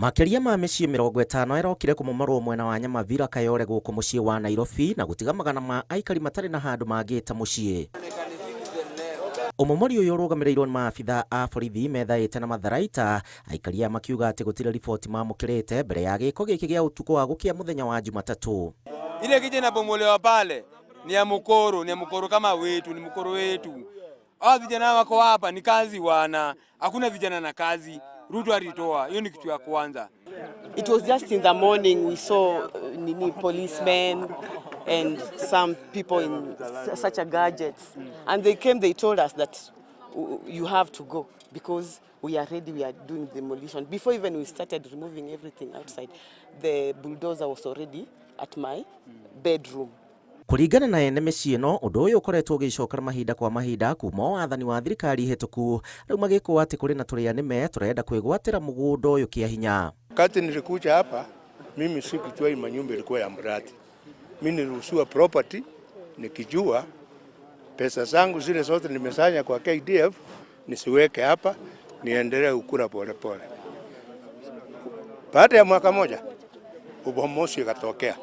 Makĩria ma mĩciĩ 50 ĩrokire kũmomorwo mwena wa Nyamavira Kayole gũkũ mũciĩ wa Nairobi na gũtiga magana ma aikari matarĩ na handũ mangĩta mũciĩ. Ũmomori ũyũ ũrũgamĩrĩirwo nĩ maabitha a borithi methaĩte na matharaita, aikari aya makiuga atĩ gũtirĩ riboti mamũkĩrĩte mbere ya gĩko gĩkĩ gĩa ũtukũ wa gũkĩa mũthenya wa Jumatatũ. Ile kije inabomolewa pale ni ya mkoro, ni ya mkoro kama wetu, ni mkoro wetu. Hawa vijana wako hapa ni kazi wana, hakuna vijana na kazi. Ruto alitoa hiyo, ni kitu ya kwanza. It was just in the morning we saw nini policemen and some people in such a gadgets, and they came, they told us that you have to go because we are ready, we are doing demolition. Before even we started removing everything outside, the bulldozer was already at my bedroom. Kũringana na ene mĩciĩ ĩno, ũndũ ũyũ ũkoretwo ũgĩcokera mahinda kwa mahinda kuma wathani wa thirikari hĩtũku, rĩu magĩkũa atĩ kũrĩ na tũrĩa nĩme tũrenda kwĩgwatĩra mũgũnda ũyũ kĩa hinya. Wakati nilikuja hapa mimi sikujua hii manyumba ilikuwa ya mradi. Mimi niliuziwa property nikijua pesa zangu zile zote nimesanya kwa KDF nisiweke hapa niendelee kukula polepole. Baada ya mwaka moja ubomosi ikatokea,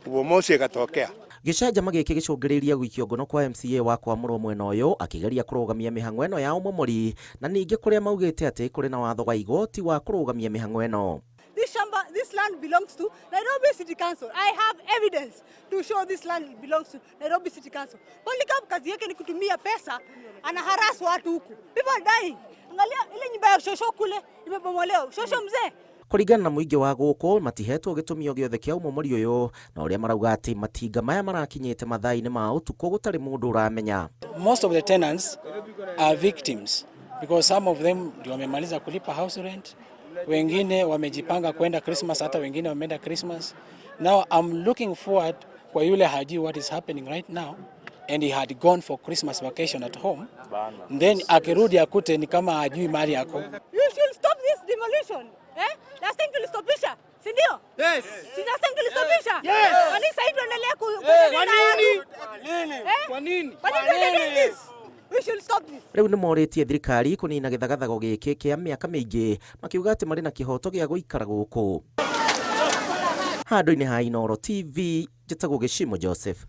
ubomosi ikatokea. Gĩcanjama gĩkĩ gĩcũngĩrĩirie gũikio ngono kwa MCA wa kwamũrwo mwena ũyũ akĩgeria kũrũgamia mĩhang'o ĩno ya ũmomori na ningĩ kũrĩa maugĩte atĩ kũrĩ na watho wa igoti wa kũrũgamia mĩhang'o ĩno. This shamba, this land belongs to Nairobi City Council. I have evidence to show this land belongs to Nairobi City Council. Polycarp kazi yake ni kutumia pesa, anaharass watu huku. People are dying. Angalia ile nyumba ya shosho kule imebomolewa. Shosho mzee. Kũringana na mũingĩ wa gũkũ, matihetwo gĩtũmi o gĩothe kĩa ũmomori ũyũ na ũrĩa marauga atĩ matinga maya marakinyĩte mathaa-inĩ ma ũtukũ gũtarĩ mũndũ ũramenya. Most of the tenants are victims because some of them ndio wamemaliza kulipa house rent, wengine wamejipanga kwenda Christmas, hata wengine wameenda Christmas. Now I'm looking forward kwa yule hajui what is happening right now and he had gone for Christmas vacation at home, then akirudi akute ni kama hajui mahali yako. You should stop this demolition. Eh? Last time tulistopisha, si ndio? Yes. Si last time tulistopisha? Yes. Kwa nini sasa tuendelea ku Kwa nini? Eh? Kwa nini? Kwa nini tuendelee this? We should stop this. Rĩu nĩ morĩtie thirikari kũnina gĩthagathago gĩkĩ kĩa mĩaka mĩingĩ, makiuga atĩ marĩ na kĩhoto gĩa gũikara gũkũ. Handũ-inĩ ha Inooro TV, njĩtagwo Gĩcimo Joseph.